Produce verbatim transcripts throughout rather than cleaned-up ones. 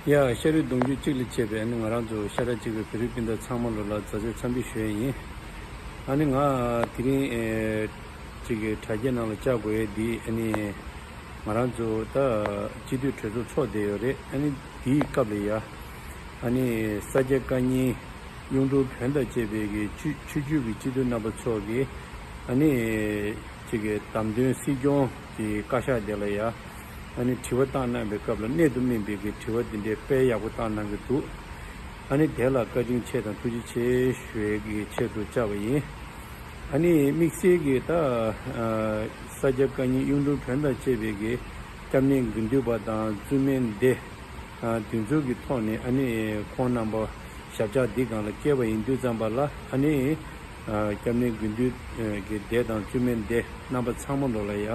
ཡ། ཤ་རུས་གདུང་རྒྱུད་གཅིག་ལ་བྱས་པའི་ཨ་ནི་ང་རང་ཚོ་ཤ་ཁྲག་གཅིག་པའི་བོད་རིགས་སྤུན་ཟླ་ཚང་མ་ལོ་ལ་མཛའ་བརྩེ་འཚམས་འདྲི་ཞུ་ཡས་ཡིན། ཨ་ནི་ང་དེ་རིང་ཨེ་གཅིག་གི་དྲ་རྒྱའི་ནང་ལ་བཅར་དགོས་ཡས་འདི་ཨ་ནི་ང་རང་ཚོ་ད་སྤྱི་འཐུས་གྲོས་ཚོགས་ཚོགས་བསྡད་ཡོད་རེད། ཨ་ནི་དེའི་སྐབས་ལ་ཡ་ཨ་ནི་ས་སྐྱ་བཀའ་རྙིང་གཡུང་དྲུང་བོན་དང་བཅས་པའི་གི་ཆོས་ཆོས་བརྒྱུད་ཀྱི་སྤྱི་འཐུས་རྣམ་པ་ཚོ་གི་ཨ་ནི་གཅིག་གི་བདམས་ཐོན་སྲིད་སྐྱོང་གི་བཀའ་ཤག་དེ་ལ་ཡ་ཨ་ནི་དྲི་བ་བཏང་གནང་བའི་སྐབས་ལ་གནད་དུ་སྨིན་པའི་གི་དྲི་བ་འདི་འདྲའི་དཔེ་ཡག་པོ་བཏང་གནང་གི་འདུག་ཨ་ནི་དེ་ལ་བཀའ་དྲིན་ཆེ་དང་ཐུགས་རྗེ་ཆེ་ཞུ་ཡས་ཀྱི་ཆེད་དུ་བཅར་བ་ཡིན། ཨ་ནི་དམིགས་བསལ་གྱི་ད་ཨ་ས་སྐྱ་བཀའ་རྙིང་གཡུང་དྲུང་བོན་དང་བཅས་པའི་གི་སྐྱབས་གནས་དགེ་འདུན་པ་དང་བཙུན་མའི་སྡེ་ཨ་འདི་ཚོ་གི་ཐོག་ནས་ཨ་ནི་ཁོང་རྣམ་པ་ཞབས་བཅགས་འདི་སྒང་ལ་བསྐྱལ་བ་ཡིན་དུས་ཙམ་པ་ལ་ཨ་ནི་ཨ་སྐྱབས་གནས་དགེ་འདུན་གྱི་སྡེ་དང་བཙུན་མའི་སྡེ་རྣམ་པ་ཚང་མ་ལོ་ལ་ཡ་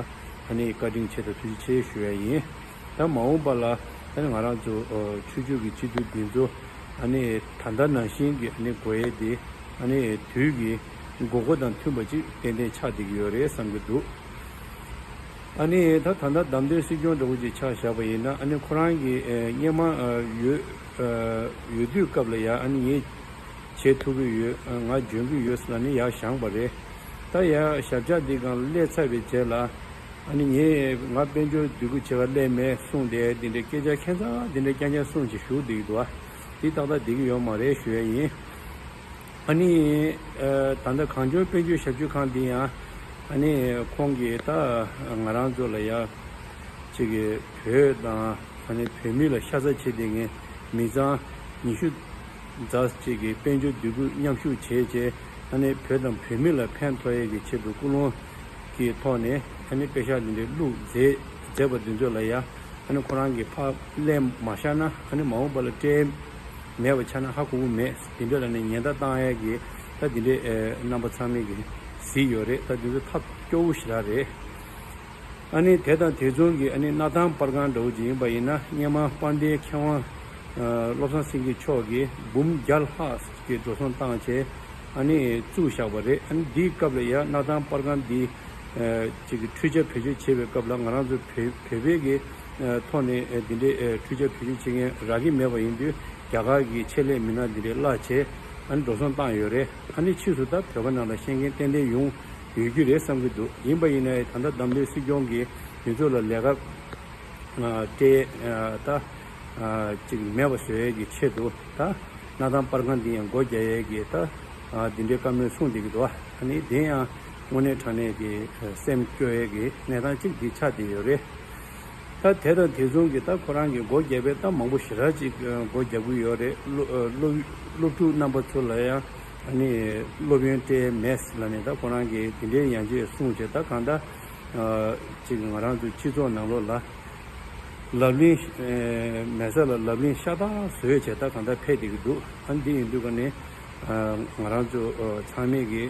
ཨ་ནི་བཀའ་དྲིན་ཆེ་དང་ཐུགས་རྗེ་ཆེ་ཞུ་ཡ་ཡིན། ད་མ་འོངས་པ་ལ་ཨ་ནི་ང་རང་ཚོ་ཨ་ཆོས་བརྒྱུད་ཀྱི་སྤྱི་འཐུས་འདི་ཚོ་ཨ་ནི་ད་ལྟ་ནང་བཞིན་གྱི་ཨ་ནི་དགོས་ཡས་དེ་ཨ་ནི་དུས་ཀྱི་དགོས་མཁོ་དང་མཐུན་པ་ཅིག་ཏན་ཏན་ཆགས་བསྡད་ཀྱི་ཡོད་རེད་བསམ་གྱི་འདུག་ཨ་ནི་ད་ད་ལྟ་བདམས་ཐོན་སྲིད་སྐྱོང་འདྲ་བོ་ཅིག་ཆགས་བཞག་པ་ཡིན་ན་ཨ་ནི་ཁོ་རང་གི་ཨ་སྔོན་མ་ཨ་ཡོད་ཨ་ཡོད་དུས་སྐབས་ལ་ཡ་ཨ་ནི་ངས་བྱེད་ཐུབ་ཀྱི་ཡོད། ཨ་ང་འཇོན་གྱི་ཡོད་ཟེར་ལབ་ནས་ཡར་བཞེངས་པ་རེད། ད་ཡ་ཞབས་བཅགས་འདི་སྒང་ལ་སླེབས་ཚར་བའི་རྗེས་ལ་ཨ་ནི་ངས་ང་དཔལ་འབྱོར་འདོད་རྒུ་བྱེད་ག་སླེབས་མེད་གསུངས་ཏེ་འདི་འདྲའི་སྐད་ཆ་ཁྱད་མཚར་འདི་འདྲའི་རྐྱང་རྐྱང་གསུངས་བྱས་བཞུགས་བསྡད་ཀྱི་འདུག་ཨ་འདི་ཏག་ཏག་བསྡད་ཀྱི་ཡོད་མ་རེད་ཞུ་ཡ་ཡིན། ཨ་ནི་ཨ་ད་ལྟ་གངས་ལྗོངས་དཔལ་འབྱོར་ཞབས་ཞུ་ཁང་འདི་ཡང་ཨ་ནི་ཁོང་གིས་ད་ང་རང་ཚོ་ལ་ཡ་གཅིག་གི་བོད་དང་ཨ་ནི་བོད་མི་ལ་ཤ་ཚ་བྱེད་བསྡད་མཁན་མི་ཚང་ཉི་ཤུ་རྩ་གཅིག་གི་དཔལ་འབྱོར་འདོད་རྒུ་མཉམ་ཞུགས་བྱས་བྱས་ཨ་ནི་བོད་དང་བོད་མི་ལ་ཕན་ཐོགས་ཡས་ཀྱི་ཆེད་དུ་ཀུན་སློང་གི་ཐོག་ནས་ཨ་ནི་པེ་ཤག་འདི་འདྲའི་བླུགས་མཛད་མཛད་པ་འདི་ཚོ་ལ་ཡ་ཨ་ནི་ཁོ་རང་གིས་ཕར་ལན་མ་བཞག་ན་ཨ་ནི་མ་འོངས་པ་ལ་སྤྲད་མེད་པ་ཆགས་ན་ཧ་གོ་གི་མེད། འདི་འདྲ་ལ་ནི་ཉེན་བརྡ་བཏང་ཡས་ཀྱི་ད་འདི་འདྲའི་ཨེ་རྣམ་པ་ཚང་མས་ཀྱི་གཟིགས་ཡོད་རེད། ད་འདི་ཚོ་ཐབས་སྐྱོ་བོ་ཞེ་དྲག་རེད། ཨ་ནི་དེ་དང་དེ་མཚུངས་ཀྱི་ཨ་ནི་སྣར་ཐང་པར་ཁང་འདྲ་བོ་ཅིག་ཡིན་པ་ཡིན་ན་སྔོན་མ་དཔལ་ལྡན་མཁས་དབང་ཨ་བློ་བཟང་སེང་གེ་མཆོག་གིས་འབུམ་བརྒྱ་ལྷག་གི་འགྲོ་སོང་བཏང་བྱས་ཨ་ནི་བཙུགས་བཞག་པ་རེད། ཨ་ནི་འདིའི་སྐབས་ལ་ཡ་སྣར་ཐང་པར་ཁང་འདི་ཨ་ཅིག་གི་འཕྲུལ་ཆས་བེད་སྤྱོད་བྱེད་པའི་སྐབས་ལ་ང་རང་ཚོ་བོད་བོད་པའི་གི་ཨ་ཐོག་ནས་ཨ་འདི་འདྲའི་ཨ་འཕྲུལ་ཆས་བེད་སྤྱོད་བྱེད་མཁན་རག་གི་མེད་པ་ཡིན་དུས་རྒྱ་གར་གྱི་ཆེད་ལས་མི་སྣ་འདི་འདྲའི་གླ་བྱས་ཨ་ནི་འགྲོ་སོང་བཏང་ཡོད་རེད། ཨ་ནི་ཕྱིས་སུ་ད་བོད་པ་ནང་ལ་ཤེས་མཁན་ཏན་ཏན་ཡོང་ཡོད་རྒྱུ་རེད་བསམ་གྱི་འདུག་ཡིན་པ་ཡིན་ནའི་ད་ལྟ་བདམས་ཐོན་སྲིད་སྐྱོང་གིས་དེ་ཚོ་ལ་ལས་ཀ་སྤྲད་ད་ཅིག་མེད་པ་བཟོ་ཡས་ཀྱི་ཆེད་དུ་ད་སྣར་ཐང་པར་ཁང་འདི་ཡང་སྒོ་རྒྱག་ཡས་ཀྱི་ད་འདི་འདྲའི་བཀའ་མོལ་གསུངས་བསྡད་ཀྱི་འདུག་ཨ་ནི་དེ་ཡང་དངོས་གནས་དྲང་གནས་ཀྱི་སེམས་སྐྱོ་ཡས་ཀྱི་གནས་སྟངས་ཅིག་འདི་ཆགས་བསྡད་ཡོད་རེད། ད་དེ་དང་དེ་མཚུངས་ཀྱི་ད་ཁོ་རང་གི་སྒོ་བརྒྱབ་པའི་ད་མང་པོ་ཞེ་དྲག་ཅིག་སྒོ་བརྒྱབ་ཀྱི་ཡོད་རེད། སློབ་སློབ་སློབ་ཕྲུག་རྣམ་པ་ཚོ་ལ་ཡང་ཨ་ནི་སློབ་ཡོན་སྤྲད་མེད་ལབ་ནས་ད་ཁོ་རང་གིས་དེ་འདྲའི་ཡང་ཅིག་གསུངས་བྱས་ད་གང་ལྟར་ཅིག་ང་རང་ཚོ་སྤྱི་ཚོགས་ནང་ལོགས་ལ་ལབ་གླེང་མེད་ས་ལ་ལབ་གླེང་ཤ་སྟག་བཟོས་བྱས་ད་གང་ལྟར་ཕེབས་བསྡད་ཀྱི་འདུག་ཨ་ནི་འདི་ཡིན་དུས་ཀ་ནས་ང་རང་ཚོ་ཚང་མས་ཀྱི་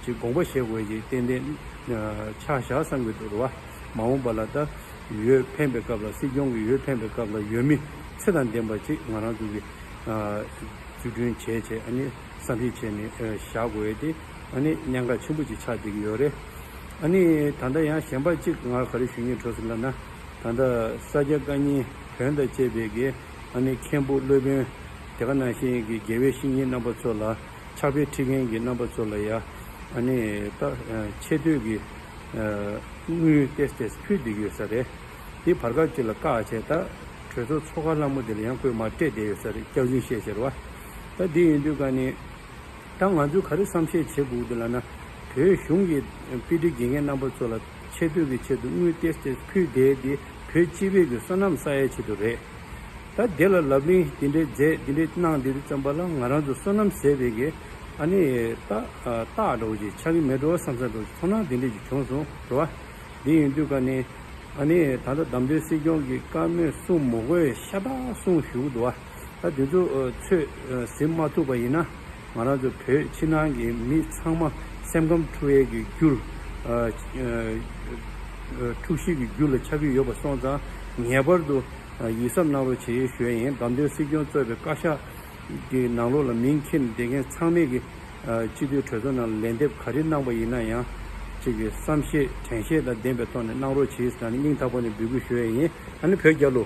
ཅིག་དགོངས་པ་བཞེས་དགོས་ཀྱི་ཏན་ཏན་ཆགས་བཞག་བསམ་གྱི་འདུག་རེད་བ། མ་འོངས་པ་ལ་ད་འོས་འཕེན་པའི་སྐབས་ལ་སྲིད་སྐྱོང་གི་འོས་འཕེན་པའི་སྐབས་ལ་འོས་མི་ཚད་དང་ལྡན་པ་ཅིག་ང་རང་ཚོ་གི་ཨ་འཛུགས་སྐྲུན་བྱས་བྱས་ཨ་ནི་བསམ་གཞིག་བྱས་ནས་ཨ་བཞག་དགོས་ཏེ་ཨ་ནི་གནད་འགག་ཆེན་པོ་ཅིག་ཆགས་བསྡད་ཀྱི་ཡོད་རེད། ཨ་ནི་ད་ལྟ་ཡང་གཞན་པ་ཅིག་ང་ག་རེ་ཞུ་སྙིང་བྲོ་སོང་ལབ་ན་ད་ལྟ་ས་སྐྱ་བཀའ་རྙིང་བོན་དང་བཅས་པའི་གི་ཨ་ནི་མཁན་པོ་སློབ་དཔོན་དེ་ག་ནང་བཞིན་གྱི་དགེ་བའི་བཤེས་གཉེན་རྣམ་པ་ཚོ་ལ་ཕྱག་དཔེ་ཁྲིད་མཁན་གྱི་རྣམ་པ་ཚོ་ལ་ཡ་ཨ་ནི་ད་ཆེ་བསྟོད་ཀྱི་དངུལ་ཏེས་ཏེས་ཕུལ་བསྡད་ཡོད་ས་རེད། དེ་བར་སྐབས་ཅིག་ལ་བཀག་བྱས་ད་གྲོས་ཚོགས་ཚོགས་ཁང་ལྷ་མོ་དེ་ལ་ཡང་ཁོས་མར་སྤྲད་བསྡད་ཡོད་ས་རེད། སྐྱག་རྫུན་བཤད་ཟེར་བ། ད་དེ་ཡིན་དུས་ཀ་ནས་ད་ང་ཚོས་ག་རེ་བསམ་ཤེས་བྱེད་དགོས་འདུག་ལབ་ན་བོད་གཞུང་གི་དཔེ་ཁྲིད་དགེ་རྒན་རྣམ་པ་ཚོ་ལ་ཆེ་བསྟོད་ཀྱི་ཆེད་དུ་དངུལ་ཏེས་ཏེས་ཕུལ་བསྡད་དེ་བོད་སྤྱི་པའི་གི་བསོད་ནམས་བསགས་ཡའི་ཆེད་དུ་རེད། ད་དེ་ལ་ལབ་གླེང་དེ་འདྲའི་མཛད་དེ་འདྲའི་གནང་དེ་རིགས་ཙམ་པ་ལ་ང་རང་ཚོ་བསོད་ནམས་ཟད་པའི་གི་ཨ་ནི་ད་རྟགས་འདྲ་བོ་ཅིག་ཆགས་ཀྱི་མེད་འགྲོ་བསམ་ས་འདྲ་བོ་ཅིག་ཚོར་སྣང་དེ་འདྲ་ཅིག་བྱུང་སོང་རེད་བ། དེ་ཡིན་དུས་ཀ་ནས་ཨ་ནི་ད་ལྟ་བདམས་ཐོན་སྲིད་སྐྱོང་གི་བཀའ་མོལ་གསུང་མི་དགོས་ཤ་སྟག་གསུང་ཞུ་གི་འདུག་བ། ད་དེ་ཚོ་ཚོད་ཟིན་མ་ཐུབ་པ་ཡིན་ན་ང་རང་ཚོ་བོད་ཕྱི་ནང་གི་མི་ཚང་མ་སེམས་ཁམས་འཁྲུག་ཡས་ཀྱི་རྒྱུར་འཁྲུག་གཞི་གི་རྒྱུ་ལ་ཆགས་ཀྱི་ཡོད་པ་སོང་ཙང་ངེས་པར་དུ་ཡིད་གཟབ་གནང་རོགས་བྱེད་ཞུ་ཡས་ཡིན། བདམས་ཐོན་སྲིད་སྐྱོང་གཙོས་པའི་བཀའ་ཤག་གི་ནང་ལོགས་ལ་མིང་འཁྱེར་ནས་བསྡད་མཁན་ཚང་མས་ཀྱི་སྤྱི་འཐུས་གྲོས་ཚོགས་ནང་ལ་ལན་འདེབས་ག་རེ་གནང་པ་ཡིན་ན་ཡང་གཅིག་གི་བསམ་ཤེས་དྲན་ཤེས་དང་ལྡན་པའི་ཐོག་ནས་གནང་རོགས་བྱེད་ཟེར་ནས་སྙིང་ཐག་པ་ནས་འབོད་སྐུལ་ཞུ་ཡས་ཡིན། ཨ་ནི་བོད་རྒྱལ་ལོ།